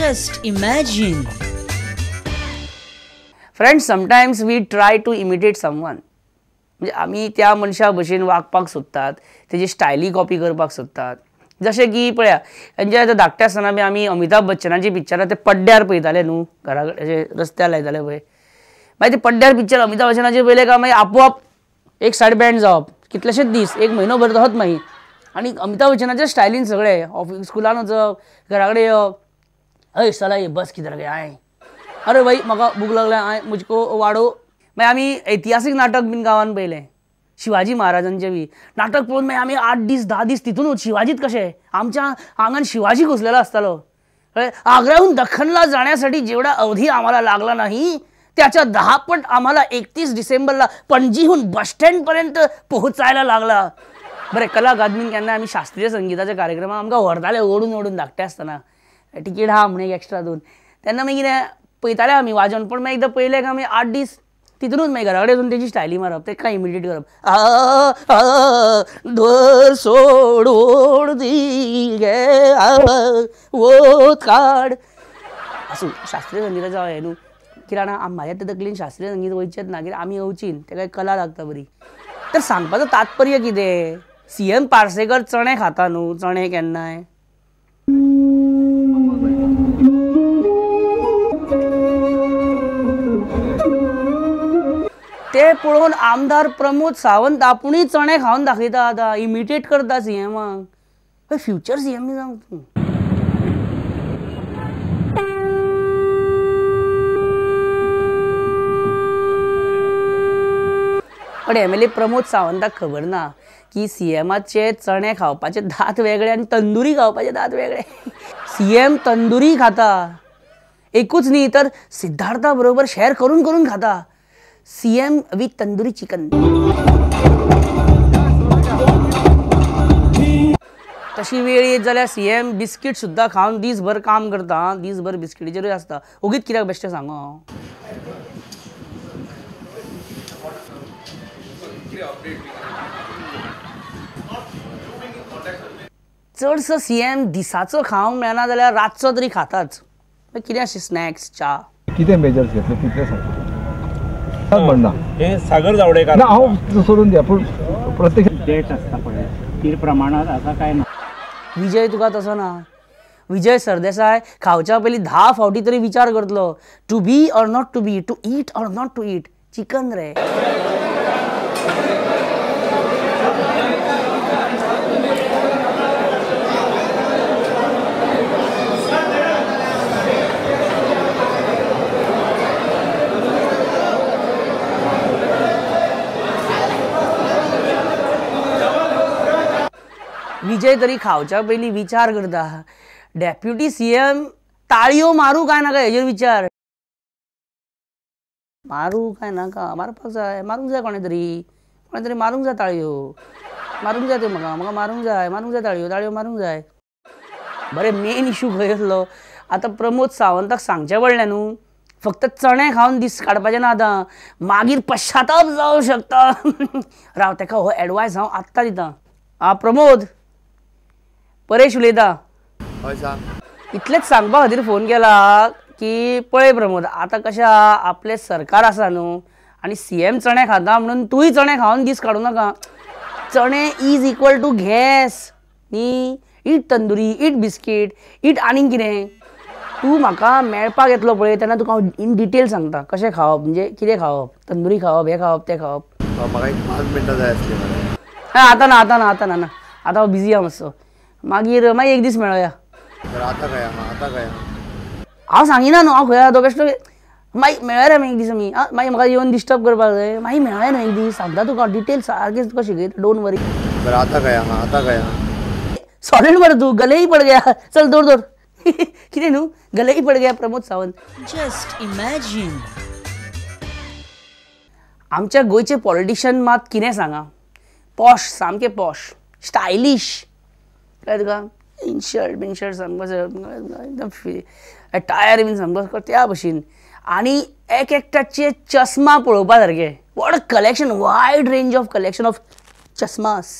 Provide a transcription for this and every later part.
Just imagine. Friends, sometimes we try to imitate someone. म्हणजे आमी त्या मनशा भशेन वागपाक सोदतात, तेजी स्टायली कॉपी करपाक सोदतात. जशें की पळया, म्हणजे आतां धाकटे आसतना बी आमी अमिताभ बच्चनाची पिक्चरां ते पड्ड्यार पळयताले न्हू, घरा कडेन रस्त्यार लायताले पळय. मागीर ते पड्ड्यार पिक्चर अमिताभ बच्चनाचे पळयले काय मागीर आपोआप एक सायड बँड जावप, कितलेशेच दीस, एक म्हयनो भर तसोच मागीर. आनी अमिताभ बच्चनाच्या स्टायलीन सगळे ऑफिस स्कुलान वचप, घरा कडेन येवप, हय चला ये बस कितें रे I, अरे भाई म्हाका भूक लागल्या I मुजको वाडो. मागीर आमी ऐतिहासीक नाटक बीन गांवान पळयलें, शिवाजी महाराजांचें बी नाटक पळोवन मागीर आमी 8 दीस 10 दीस तितूनच शिवाजीत कशे आमच्या आंगान शिवाजी घुसलेलो आसतालो. आग्र्याहून दख्खनला जाण्यासाठी जेवढा अवधी आम्हाला लागला नाही त्याच्या 10 पट आम्हाला 31 डिसेंबरला पणजीहून बस स्टँडपर्यंत पोहोचायला लागला. बरें, कला अकादमीन केन्ना आमी शास्त्रीय संगीताच्या कार्यक्रमाक आमकां व्हरताले ओडून ओडून धाकटे आसतना, तिकीट आहा म्हण एक एक्स्ट्रा दोन, तेन्ना मागीर कितें पळयताले आमी वाजोवन. पूण मागीर एकदां पळयलें काय आमी 8 दीस तितूनच मागीर घरा कडेन वचून तेजी स्टायली मारप, तेका इमिटेट करप. धर सोड ओड दी गे वो काड. आसूं, शास्त्रीय संगीताचो हें न्हू कितें जाणा, म्हाज्या ते तकलेन शास्त्रीय संगीत वयचेंच ना, कित्याक आमी येवचीन तेका एक कला लागता बरी. तर सांगपाचो तात्पर्य कितें, सीएम पार्सेकर चणे खाता न्हू, चणे केन्नाय ते पळोवन आमदार प्रमोद सावंत आपुणूय चणे खावन दाखयता, आतां इमिटेट करता सीएमाक. फ्युचर सीएम बी जावंक तूं. पण एमएलए प्रमोद सावंताक खबर ना की सीएमाचे चणे खावपाचे दांत वेगळे आनी तंदुरी खावपाचे दांत वेगळे. सीएम तंदुरी खाता एकूच न्ही तर सिद्धार्था बरोबर शेअर करून करून खाता. CM with tandoori chicken. तशी वेळ येत जाल्यार सीएम बिस्कीट सुद्दां खावन दीसभर काम करता, दीसभर बिस्किटीचेरूय आसता. ओगीत कित्याक बेश्टें सांगो. चडसो सीएम दिसाचो खावंक मेळना जाल्यार रातचो तरी खाताच. कितें अशें स्नॅक्स, च्या कितें मेजर्स घेतले तितले सांग. हे सागर जावडेकर ना, हांव सोडून दिया, पूण प्रत्यक्ष डेट आसता पळय स्थिर प्रमाणात आसा काय ना. विजय तुका तसो ना, विजय सरदेसाय खावच्या पयलीं 10 फावटी तरी विचार करतलो, to be or not to be, to eat or not to eat chicken रे. विजय तरी खावच्या पयलीं विचार करता, डेप्युटी सीएम ताळयो मारू काय नाका हेजेर विचार, मारू काय नाका, मारपाक जाय, मारूंक जाय कोणें तरी, कोणें तरी मारूंक जाय ताळयो, मारूंक जाय त्यो, म्हाका म्हाका मारूंक जाय, मारूंक जाय ताळयो, ताळयो मारूंक जाय. बरें, मेन इशू खंय आसलो आतां प्रमोद सावंताक सांगचें पडलें न्हू, फक्त चणे खावन दीस काडपाचें ना आतां, मागीर पश्चाताप जावं शकता. राव, तेका हो एडवायस हांव आत्तां दितां. आं प्रमोद, परेश उलयता. हय सांग. इतलेंच सांगपा खातीर फोन केला की पळय प्रमोद, आतां कशें आपलें सरकार आसा न्हू आनी सीएम चणे खाता म्हणून तूंय चणे खावन दीस काडूं नाका. चणे is equal to gas न्ही. Eat tandoori, eat biscuit, eat आनीक कितें. तूं म्हाका मेळपाक येतलो पळय तेन्ना तुका हांव इन डिटेल सांगता कशें खावप, म्हणजे कितें खावप, तंदुरी खावप, हें खावप, तें खावप. म्हाका एक 5 मिनटां जाय आसलीं. आतां ना, आतां ना, आतां ना, ना, आतां हांव बिजी आहा मातसो, मागीर मागीर एक दीस मेळोया. आतां खंय आहा, आतां खंय आहा? हांव सांगिना न्हू हांव खंय आहा तो, बेश्टो मागीर मेळया रे आमी एक दीस. आमी मागीर म्हाका येवन डिस्टर्ब करपाक जाय, मागीर मेळया न्हू एक दीस, सांगता तुका डिटेल सारकें तुका शिकयता, don't worry. बरें, आतां खंय आहा, आतां खंय आहा? सॉलिड मरे तूं, गलेही पड गया. चल दौड दौड. कितें न्हू, गलेही पड गया प्रमोद सावंत. Just imagine. आमच्या गोंयचे पॉलिटिशियन मात कितें सांगा, पॉश, सामके पॉश, स्टायलीश, कळ्ळें तुका, इनशर्ट बिनशर्ट सामको एकदम टायर बीन सामको त्या भशेन, आनी एक एकट्याचे चश्मा पळोवपा सारके. What a collection, wide range of collection of चश्मास.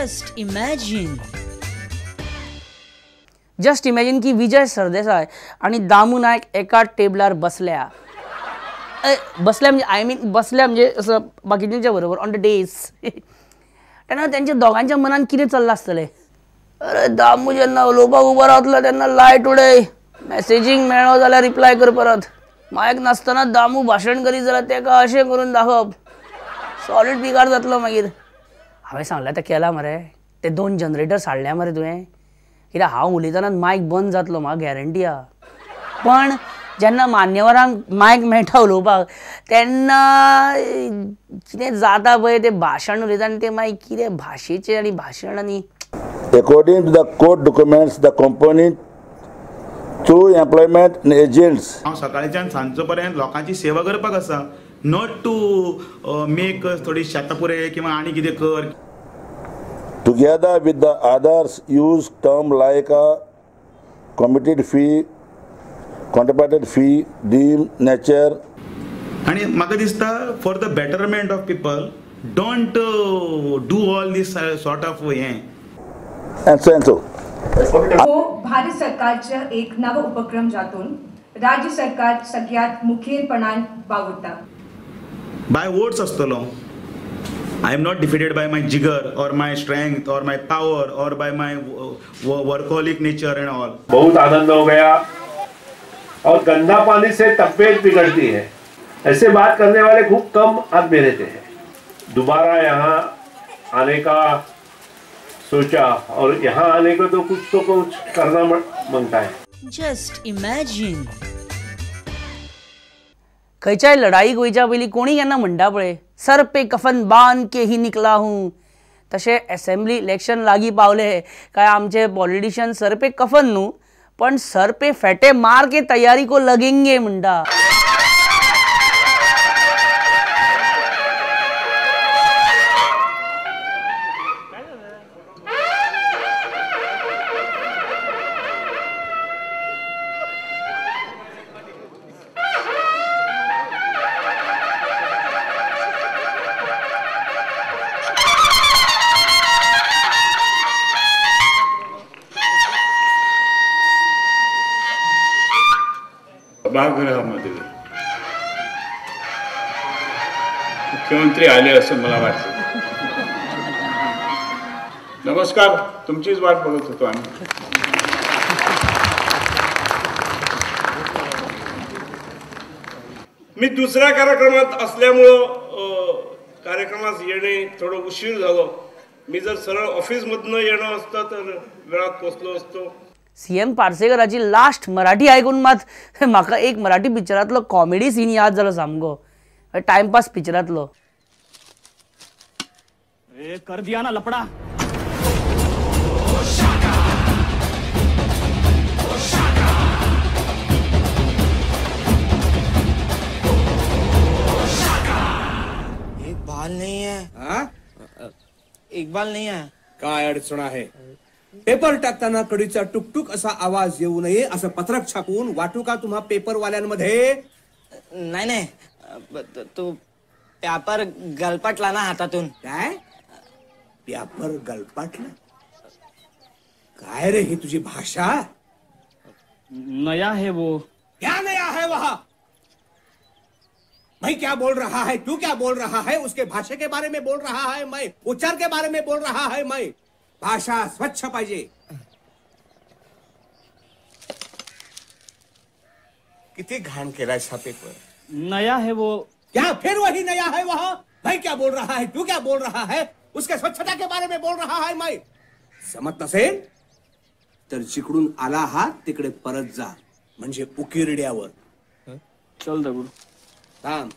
Just imagine. Just imagine की विजय सरदेसाय आनी दामू नायक एका टेबलार बसल्या बसल्या म्हणजे I mean बसल्या म्हणजे असं बाकीच्यांच्या बरोबर ऑन the days. तेन्ना तेंच्या दोगांच्या मनान कितें चल्लां आसतलें. अरे दामू जेन्ना उलोवपाक उबो रावतलो तेन्ना लायट उडय, मॅसेजींग मेळ्ळो जाल्यार रिप्लाय कर परत, मायक नासतना दामू भाशण करीत जाल्यार तेका अशें करून दाखोवप, सॉलीड पिकार जातलो मागीर. हांवें सांगलें तें केलां मरे, ते 2 जनरेटर्स हाडल्या मरे तुवें, कित्याक हांव उलयतना मायक बंद जातलो म्हाका गॅरंटी आहा. पण जेन्ना मान्यवरांक मायक मेळटा उलोवपाक तेन्ना कितें जाता पळय तें भाशण उलयता आनी तें मागीर कितें भाशेचें आनी भाशण आनी. According to the court documents, the company through employment agents. हांव सकाळच्यान सांजचो पर्यंत लोकांची सेवा करपाक आसा, not to make थोडी शेतां पुरे किंवा आनी कितें कर. Together with the others use term like a committed fee, contemplated fee, deem nature. आनी म्हाका दिसता for the betterment of people don't do all this sort of हें. And so and so. हो भारत सरकारचा एक नव उपक्रम जातून राज्य सरकार सगळ्यात मुखेलपणान वावुरता. बाय वोट्स आसतलो. I am not defeated by my jigar or my strength or my power or by my workaholic nature and all. बहुत आनंद हो गया. और गंदा पानी से तबीयत बिगड़ती है, ऐसे बात करने वाले खूब कम आदमी रहते हैं. दोबारा यहाँ आने का सोचा और यहाँ आने को तो कुछ करना मांगता है. Just imagine. खंयच्याय लढाईक वयच्या पयलीं कोणी केन्ना म्हणटा पळय सर पे कफन बांद के ही निकला हूँ. तशें एसेंब्ली इलेक्शन लागीं पावले काय आमचे पॉलिटिशियन सर पे कफन न्हू पण सर पे फेटे मार के तयारी को लगेंगे म्हणटा. सभागृहामध्ये मुख्यमंत्री आले असं मला वाटतं. नमस्कार, तुमचीच वाट बघत होतो आम्ही. मी दुसऱ्या कार्यक्रमात असल्यामुळं कार्यक्रमास येणे थोडं उशीर झालो. मी जर सरळ ऑफिसमधनं येणं असतं तर वेळात पोचलो असतो. सी एम पार्सेकराची लास्ट मराठी आयकून मात म्हाका एक मराठी पिक्चरांतलो कॉमेडी सीन याद जालो सामको, टायमपास पिक्चरांतलो. कर दिया ना लपडा. एक बाल नहीं है. हाँ? एक बाल नहीं है. काय अडचण आहे? पेपर टाकताना कडीचा टुकटुक असा आवाज येऊ नये असं पत्रक छापून वाटू का तुम्हा पेपरवाल्यांमध्ये? नाही नाही, तो पेपर गलपटला ना हातातून. काय पेपर गलपटला? काय रे ही तुझी भाषा? नया है वो. क्या नया है वह? मैं क्या बोल रहा है, तू क्या बोल रहा है, उसके भाषा के बारे में बोल रहा है मैं, उच्चार के बारे में बोल रहा है मैं. भाषा स्वच्छ पाहिजे. किती घाण केलायस हा पेपर. नया है वो. क्या फिर वही नया है वह? भाई क्या बोल रहा है, तू क्या बोल रहा है, उसके स्वच्छता के बारे में बोल रहा है मैं. समजत नसेल तर जिकडून आला हा तिकडे परत जा, म्हणजे उकिरड्यावर. चल दगडू. थांब.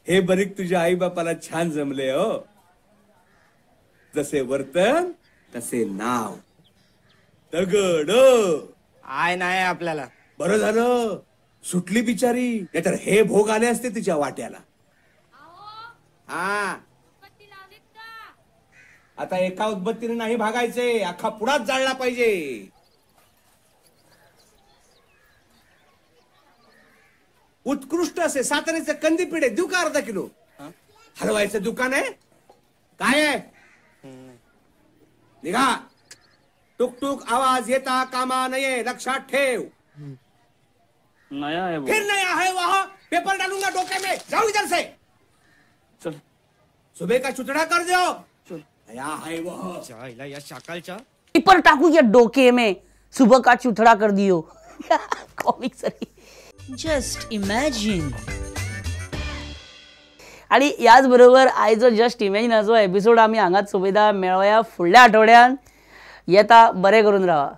हे बरीक तुझ्या आई बापाला छान जमले हो. जसे वर्तन तसे नाव. दगड I नाही आपल्याला. बरं झालं सुटली बिचारी, नाहीतर हे भोग आले असते तिच्या वाट्याला. हा आता एका उदबत्तीने नाही भागायचे, अख्खा पुढाच जाळला पाहिजे. उत्कृष्ट असे साताऱ्याचे कंदी पिढे देऊ का अर्धा किलो? हलवायचं दुकान आहे काय आहे? निघा. टुक टुक आवाज येता कामा नये, लक्षात ठेव. नया है वो. फिर नया है वहाँ, पेपर डालूंगा डोके में. जाओ इधर से. चल. सुबह का चुतड़ा कर दो. चल. नया है वह. या शाकालच्या पेपर टाकू या डोके में, सुबह का चुथड़ा कर दियो. कॉमिक सरी. Just imagine. आणि याच बरोबर आयचो जस्ट इमॅजिनाचो एपिसोड आमी हांगाच सोंपयता. मेळोया फुडल्या आठवड्यान. येता, बरें करून रावा.